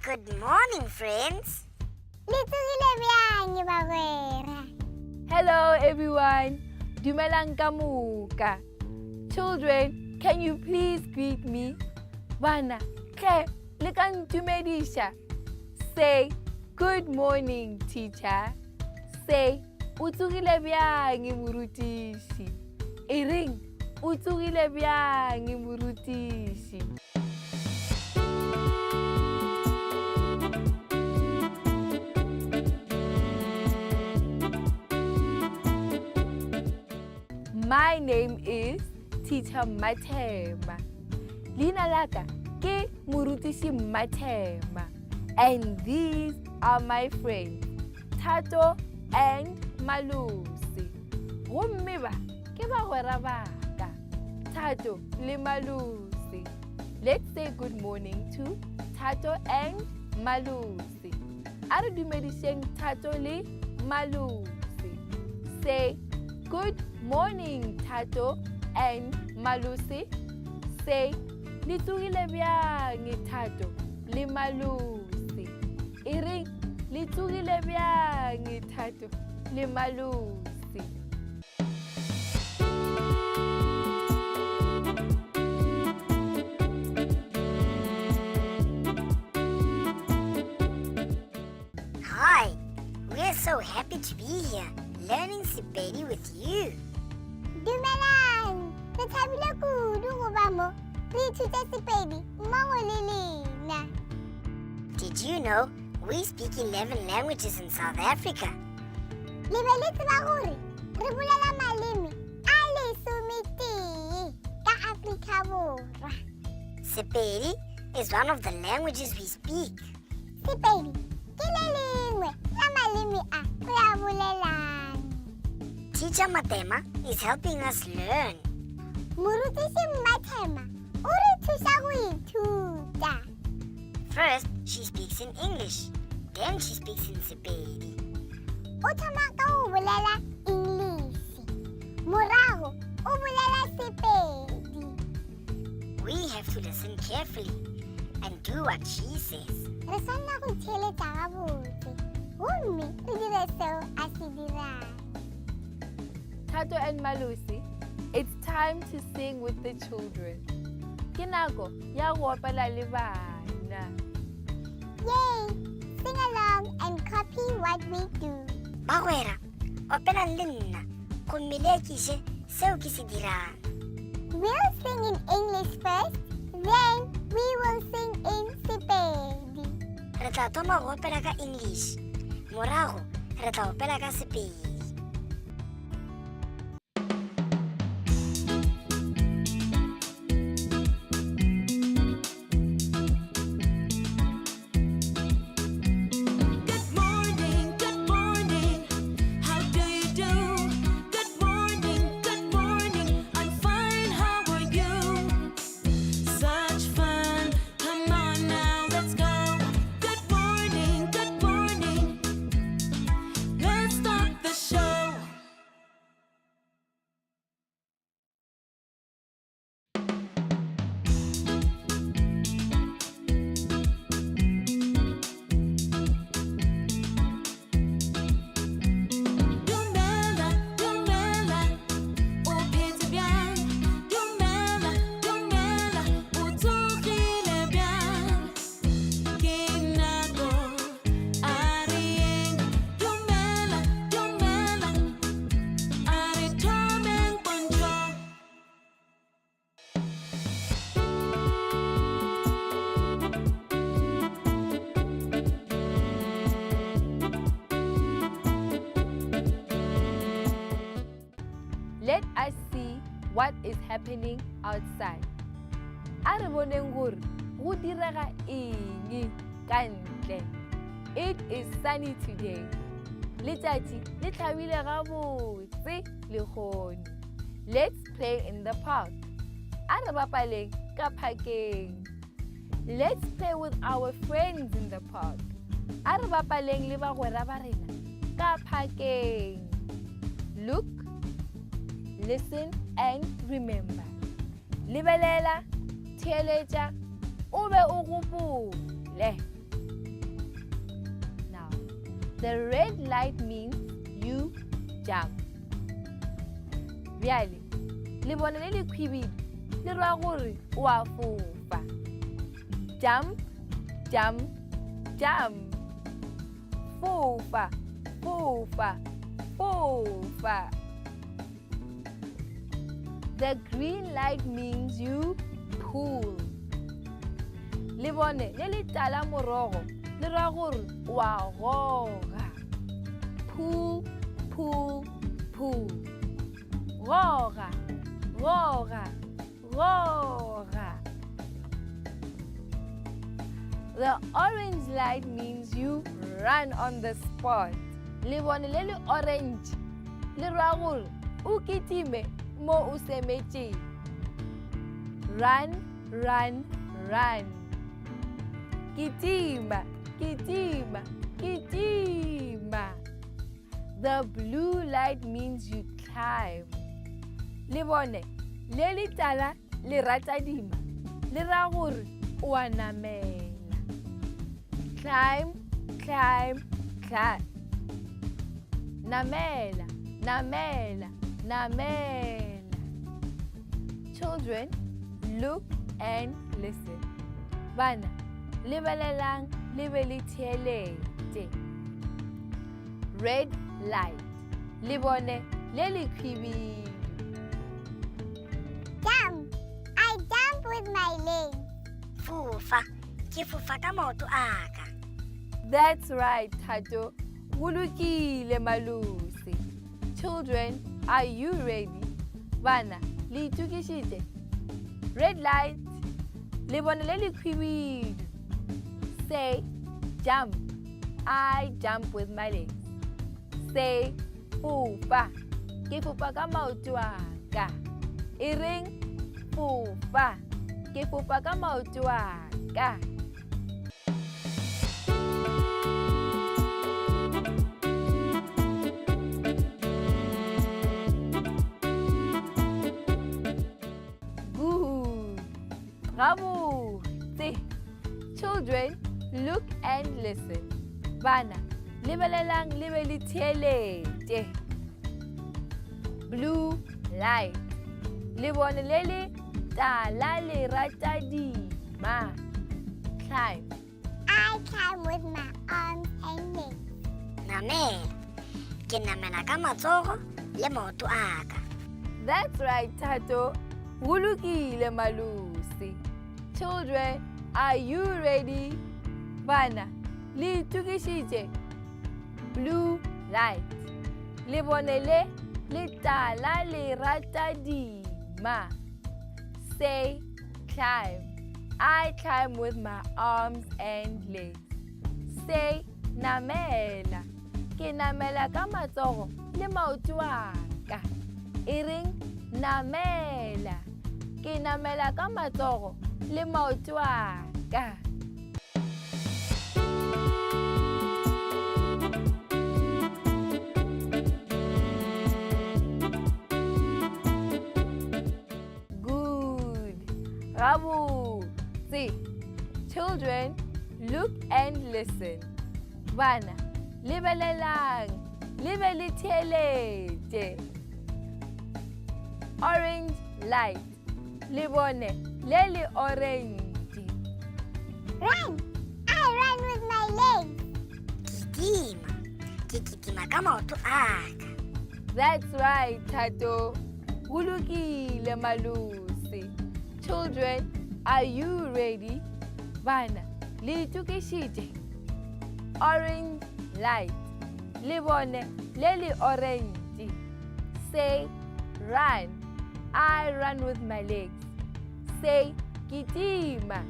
Good morning, friends. Le tsogile bjang bagwera? Hello everyone. Dumelang ka moka. Children, can you please greet me? Bana, tle le ka ntumediša. Say, good morning, teacher. Say, o tsogile bjang morutiši? E reng, o tsogile bjang morutiši? My name is Teacher Mathema. Leina la ka ke Morutiši Mathema. And these are my friends, Thato and Malusi. Gomme ba ke bagwera ba ka, Thato le Malusi. Let's say good morning to Thato and Malusi. A re dumedišeng Thato le Malusi. Say good morning Thato and Malusi. Say le tsogile bjang Thato le Malusi. E reng le tsogile bjang Thato le Malusi. Hi, we're so happy to be here learning Sepedi with you. Dumelang, re thabile kudu go ba mo re ithuta Sepedi mmogo le lena. Did you know we speak 11 languages in South Africa? Le be le tseba gore re bolela maleme a lesometee ka Afrika Borwa. Sepedi is one of the languages we speak. Sepedi ke le lengwe la maleme a re a bolelang. Teacher Matema is helping us learn. Morutiši Mmathema o re thuša go ithuta. First, she speaks in English. Then she speaks in Sepedi. O thoma ka go bolela English. Morago o bolela Sepedi. We have to listen carefully and do what she says. Re swanela go theeletša gabotse gomme re dire seo a se dirang. Thato and Malusi, it's time to sing with the children. Ke nako ya go opela le bana. Yay! Sing along and copy what we do. Bagwera, opelang le nna gomme le ekiše seo ke se dirang. We'll sing in English first, then we will sing in Sepedi. Re tla thoma go opela ka English, morago re tla opela ka Sepedi. Good morning, good morning. How do you do? Good morning, good morning. I'm fine, how are you? Such fun. Come on now, let's go. Good morning, good morning. Let's start the show. Dumela, dumela, o phetse bjang? Dumela, dumela, o tsogile bjang? Ke nako, a re yeng. Dumela, dumela, a re thomeng pontšho. Let us see what is happening outside. A re boneng gore go direga eng ka ntle. It is sunny today. Letšatši le hlabile gabotse lehono. Let's play in the park. A re bapaleng ka phakeng. Let's play with our friends in the park. A re bapaleng le bagwera ba rena ka phakeng. Look, listen and remember. Lebelela, theeletša, o be o gopole. The red light means you jump. Bjale, lebone le lekhwibidu le ra gore o a fofa. Jump, jump, jump. Fofa, fofa, fofa. The green light means you pull. Lebone le le tala morogo le ra gore o a goga. Pull, pull, pull. Goga, goga, goga. The orange light means you run on the spot. Lebone le le orange le ra gore o kitime mo o semetšeng. Run, run, run. Kitima, kitima, kitima. The blue light means you climb. Lebone le le tala le ratadima le ra gore o a namela. Climb, climb, climb. Namela, namela, namela. Children, look and listen. Bana, lebelelang le be le theeletše. Red light, lebone le le khwibidu. Jump. I jump with my legs. Fofa. Ke fofa ka maoto a ka. That's right, Thato. Go lokile, Malusi. Children, are you ready? Bana, le itokišitše? Red light, lebone le le khwibidu. Say, jump. I jump with my legs. Say, fofa. Ke fofa ka maoto a ka. E reng, fofa. Ke fofa ka maoto a ka. Good. Gabotse. Children, look and listen. Bana, lebelelang le be le theeletše. Blue light. Lebone le le tala le rata dima. Climb. I climb with my arms and legs. Namela. Ke namela ka matsogo le maoto a ka. That's right, Thato. Go lokile, Malusi. Children, are you ready? Bana, le itokišitše? Blue light. Lebone le le tala le rata dima. Say, climb. I climb with my arms and legs. Say, namela. Ke namela ka matsogo le maoto a ka. E reng, namela. Ke namela ka matsogo le maoto a ka. Good. Gabotse. Children, look and listen. Bana, lebelelang le be le theeletše. Orange light. Lebone le le orange. Run. I run with my legs. Kitima. Ke kitima ka maoto a ka. That's right, Thato. Go lokile, Malusi. Children, are you ready? Bana, le itokišitše? Orange light. Lebone le le orange. Say, run. I run with my legs. Say, kitima.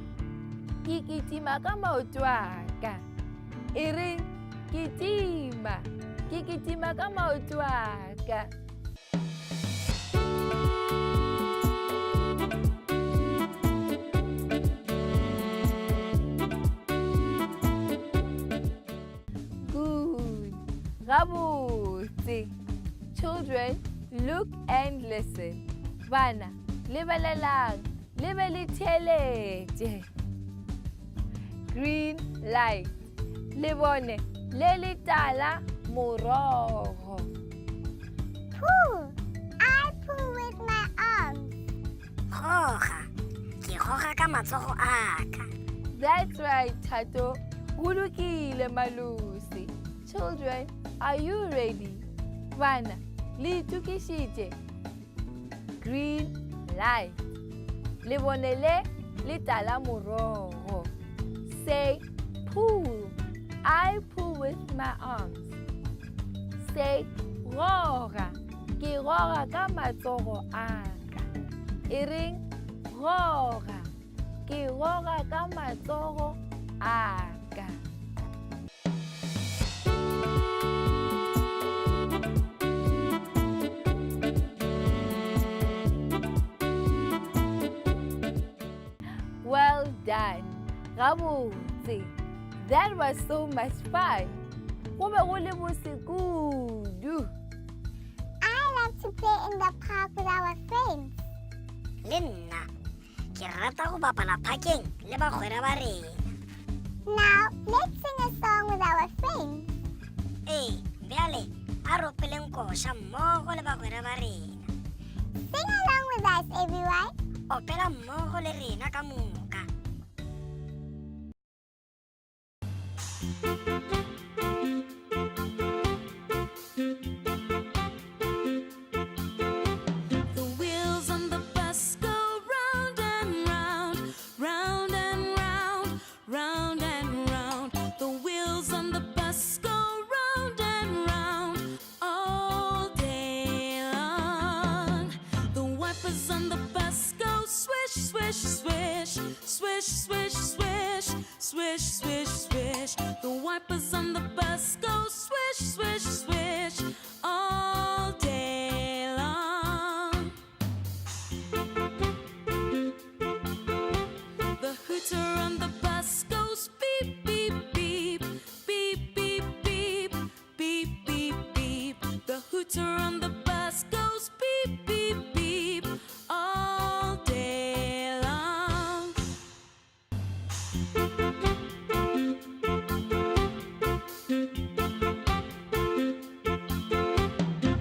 Ke kitima ka maoto a ka. E reng, kitima. Ke kitima ka maoto a ka. Good. Gabotse. Children, look and listen. Bana, lebelelang le be le theeletše. Green light. Lebone le letala morogo. Pull. I pull with my arms. Goga. Ke goga ka matsogo a ka. That's right, Thato. Go lokile, Malusi. Children, are you ready? Bana, le itokišitše? Green light. Lebone le le tala morogo. Say pull. I pull with my arms. Say goga. Ke goga ka matsogo a ka. E reng goga. Ke goga ka matsogo a ka. Well done. Gabotse. That was so much fun. Go be go le bose kudu. I love to play in the park with our friends. Le nna ke rata go bapala phakeng le bagwera ba rena. Now, let's sing a song with our friends. Ee, bjale a re opeleng koša mmogo le bagwera ba rena. Sing along with us, everyone. Opela mmogo le rena ka moka. The wheels on the bus go round and round, round and round, round and round. The wheels on the bus go round and round all day long. The wipers on the bus go swish, swish, swish, swish, swish, swish, swish, swish, swish. The wipers on the bus go swish, swish, swish all day long. The hooter on the bus goes beep, beep, beep, beep, beep, beep, beep, beep, beep. The hooter on the bus goes beep, beep, beep all day long.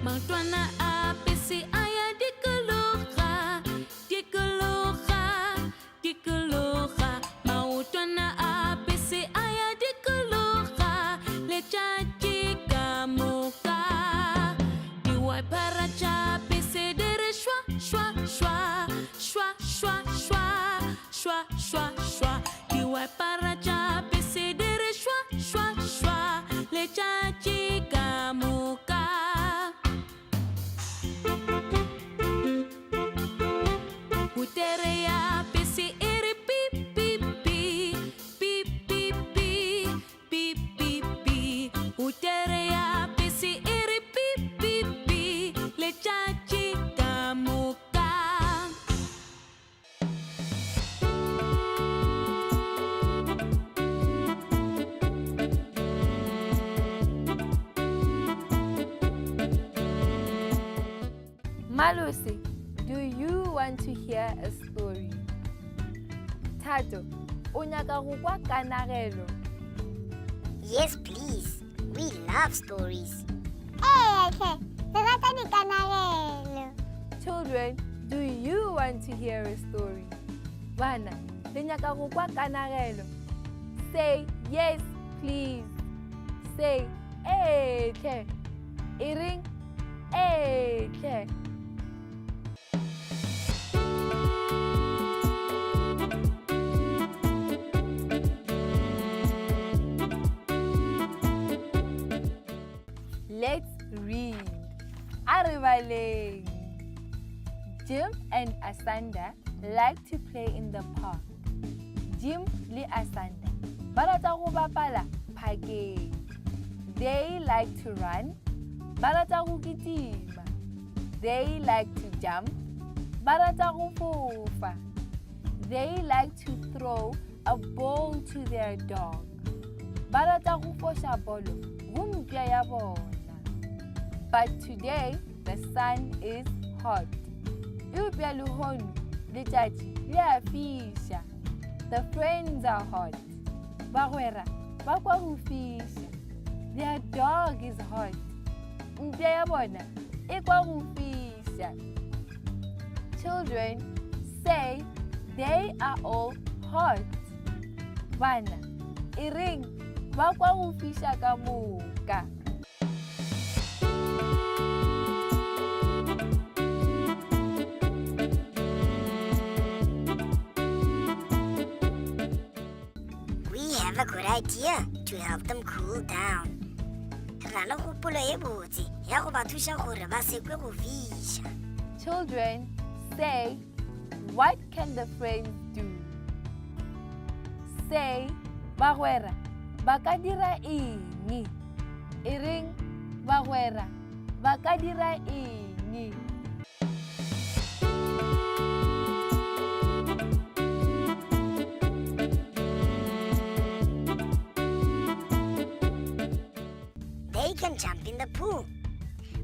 Maotwana a bese a ya dikologa, dikologa, dikologa. Maotwana a bese a ya dikologa, letšatši ka moka. Diwaepara tša bese di re šwa, šwa, šwa, šwa, šwa, šwa, šwa, šwa, šwa. Diwaepara tša bese di re šwa, šwa, šwa, letšatši ka moka. Hutere ya bese e re pip, pip, pip, pip, pip, pip, pip, pip, pip. Hutere ya bese e re pip, pip, pip, letšatši ka moka. Malusi, do you want to hear a story? Thato, o nyaka go kwa kanagelo? Yes, please. We love stories. Ee, hle, re rata dikanagelo. Children, do you want to hear a story? Bana, le nyaka go kwa kanagelo? Say yes, please. Say ee hle. E reng ee hle. Let's read. A re baleng. Jim and Asanda like to play in the park. Jim le Asanda ba rata go bapala phakeng. They like to run. Ba rata go kitima. They like to jump. Ba rata go fofa. They like to throw a ball to their dog. Ba rata go foša bolo go mpša ya bona. But today the sun is hot. Eupša lehono letšatši le a fiša. The friends are hot. Bagwera ba kwa go fiša. Their dog is hot. Mpša ya bona e kwa go fiša. Children say they are all hot. Bana, e reng ba kwa go fiša ka moka. We have a good idea to help them cool down. Re na le kgopolo ye botse ya go ba thuša gore ba se kwe go fiša. Children say, what can the friends do? Say, bagwera ba ka dira eng? E reng bagwera ba ka dira eng? They can jump in the pool.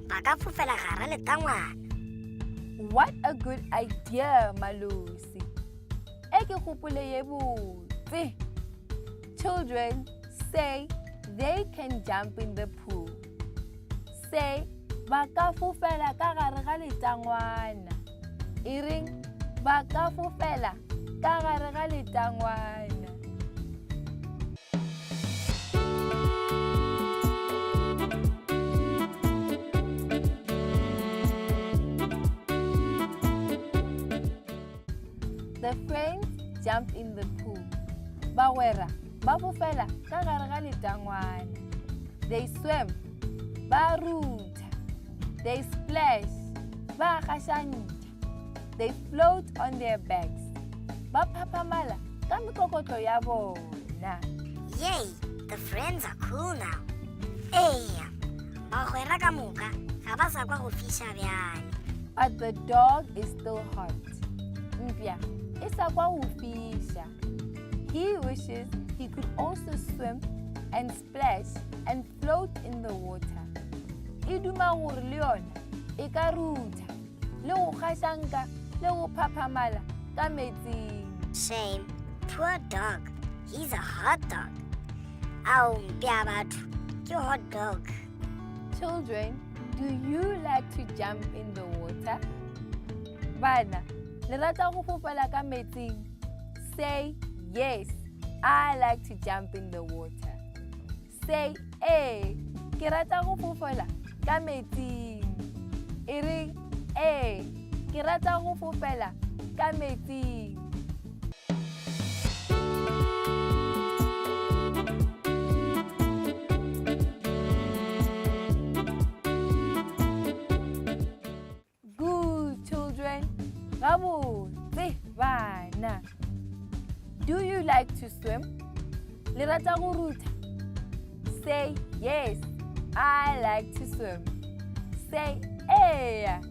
Ba ka fofela gara letangwana. What a good idea, Malusi. E ke kgopolo ye botse. Children say they can jump in the pool. Say ba ka fofela ka gare ga letangwana. E reng ba ka fofela ka gare ga letangwana. The friends jump in the pool. Bagwera ba fofela ka gare ga letangwana. They swim. Ba rutha. They splash. Ba gašantšha. They float on their backs. Ba phaphamala ka mekokotlo ya bona. Yay, the friends are cool now. Eya, bagwera ka moka ga ba sa kwa go fiša bjale. But the dog is still hot. Mpša e sa kwa go fiša. He wishes he could also swim and splash and float in the water. E duma gore le yona e ka rutha le go gašanka le go phaphamala ka metsing. Shame, poor dog. He's a hot dog. Ao mpša batho, ke hot dog. Children, do you like to jump in the water? Bana, le rata go fofela ka metsing? Say yes, I like to jump in the water. Say ee, ke rata go fofela ka metsing. E reng ee, ke rata go fofela ka metsing. Good children, gabotse bana. Do you like to swim? Le rata go rutha? Say yes, I like to swim. Say eya,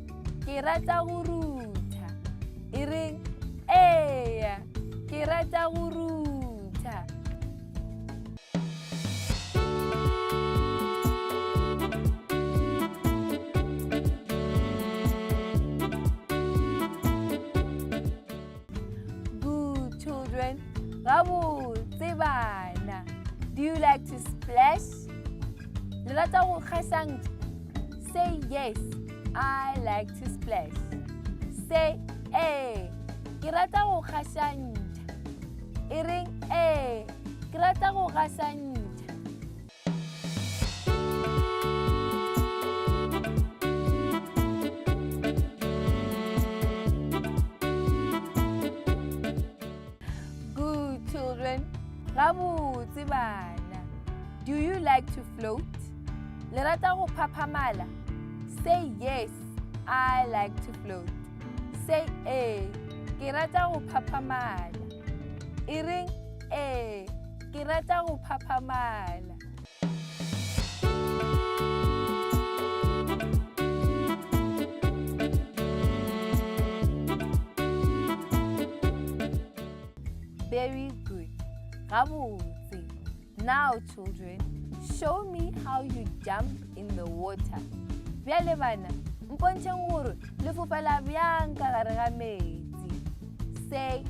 ke rata go rutha. E reng eya, ke rata go rutha. Good children, gabotse bana. Do you like to splash? Le rata go kgašantšha? Say yes, I like to splash. Say ee, ke rata go kgašantšha. E reng ee, ke rata go gašantšha. Good children, gabotse bana. Do you like to float? Le rata go phaphamala? Say yes, I like to float. Say ee, ke rata go phaphamala. E reng ee, ke rata go phaphamala. Very good. Gabotse. Now children, show me how you jump in the water. Bjale bana, mpontšheng gore le fofela bjang ka gare ga metsi. Say,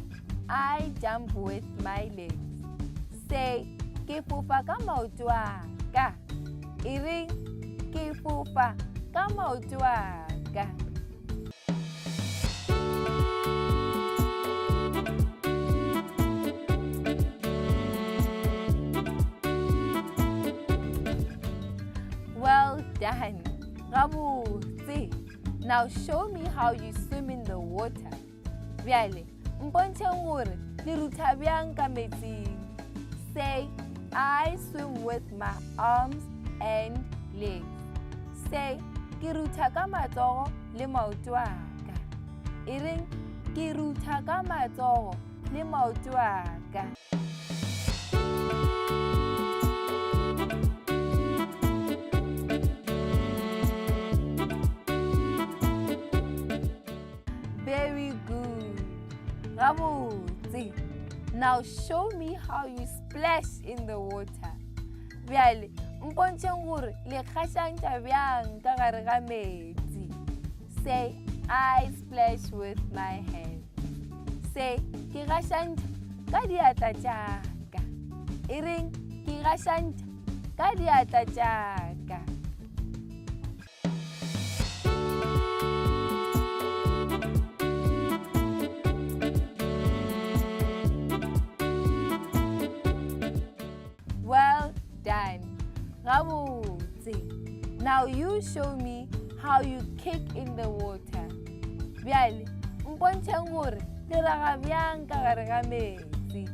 I jump with my legs. Say, ke fofa ka maoto a ka. E reng ke fofa ka maoto a ka. Well done. Gabotse. Now show me how you swim in the water. Bjale, mpontšheng gore le rutha bjang ka metsing. Say, I swim with my arms and legs. Say, ke rutha ka matsogo le maoto a ka. E reng, ke rutha ka matsogo le maoto a ka. Very good. Gabotse. Now show me how you splash in the water. Bjale, mpontšheng gore le kgašantša bjang ka gare ga metsi. Say, I splash with my hands. Say, ke gašantšha ka diatla tša ka. E reng, ke gašantšha ka diatla tša ka. Well done. Gabotse. Now you show me how you kick in the water. Bjale, mpontšheng gore le raga bjang ka gare ga metsi.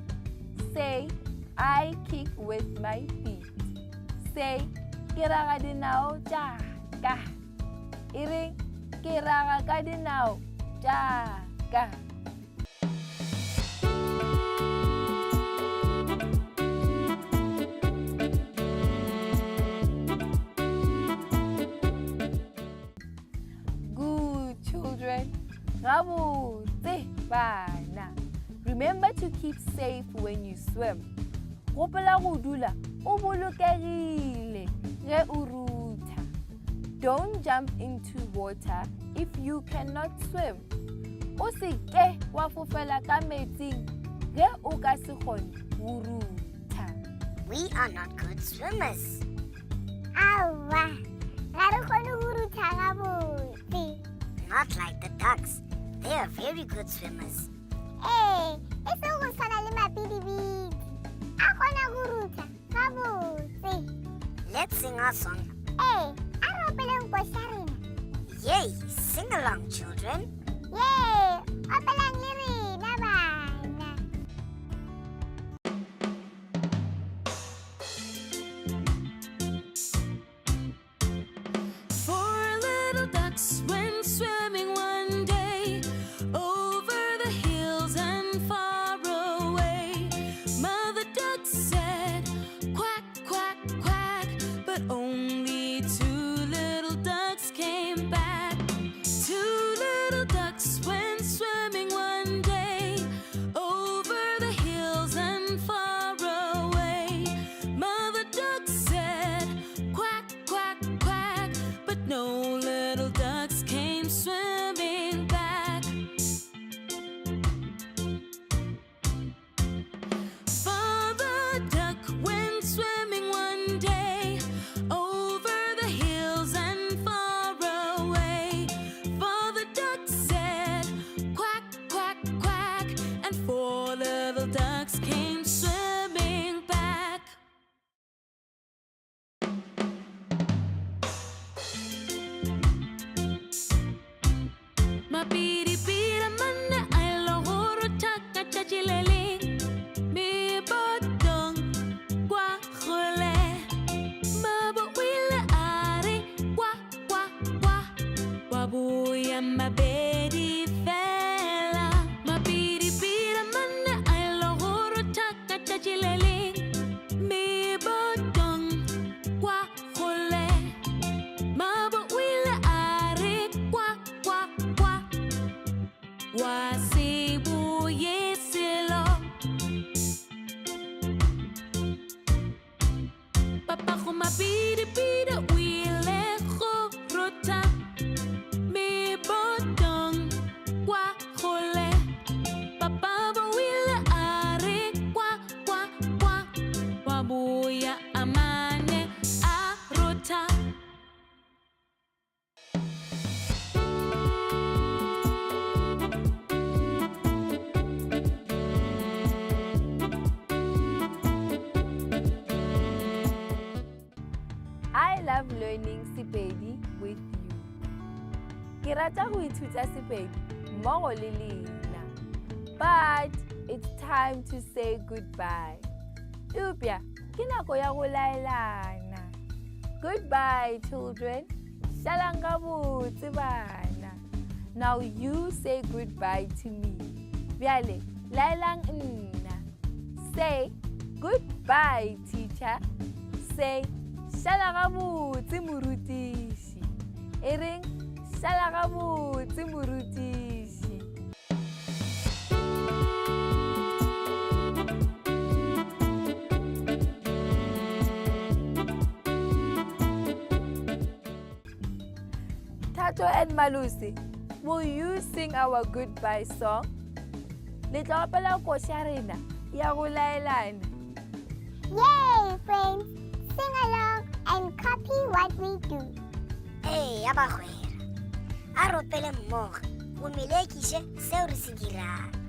Say, I kick with my feet. Say, ke raga dinao tša ka. E reng, ke raga ka dinao tša ka. Good children. Gabotse bana. Remember to keep safe when you swim. Gopola go dula o bolokegile ge o rutha. Don't jump into water if you cannot swim. O se ke wa fofela ka metsing ge o ka se kgone go rutha. We are not good swimmers. Aowa, ga re kgone go rutha gabotse. Not like the ducks. They are very good swimmers. Ee, e seng go swana le mapidibidi. A kgona go rutha gabotse. Let's sing our song. Ee, a re opeleng koša rena. Yay, sing along, children. Yee, opelang le rena bana. Four little ducks went swimming one day over the hills and far away. Mother duck said, quack, quack, quack, but only two little ducks came back. Two little ducks went swimming one day over the hills and far away. Mother duck said, quack, quack, quack, but no little ducks came swimming back. Father duck went swimming one day over the hills and far away. Father duck said, quack, quack, quack, and four little ducks came swimming back. Mapiripiri manne a ile go rotha ka tšatši le le mebotong kwa kgole. Mabo o ile a re kwa kwa kwa wa boya mabedi fela. Mapiripiri manne a ile go rotha ka tšatši le le mebotong kwa kgole. Mabo o ile a re kwa kwa kwa wa se boye selo. Papago mapidipidi o ile go rotha mebotong learning Sepedi with you. Ke rata go ithuta Sepedi mmogo le lena. But it's time to say goodbye. Eupša ke nako ya go laelana. Goodbye, children. Šalang gabotse bana. Now you say goodbye to me. Bjale, laelang nna. Say goodbye, teacher. Say šala gabotse morutiši. E reng šala gabotse morutiši. Thato and Malusi, will you sing our goodbye song? Le tla opela koša ya rena ya go laelana. Yay, friends! Sing along and copy what we do. Ee, ya bagwera. A re opele mmogo gomme le ekiše seo re se dirang.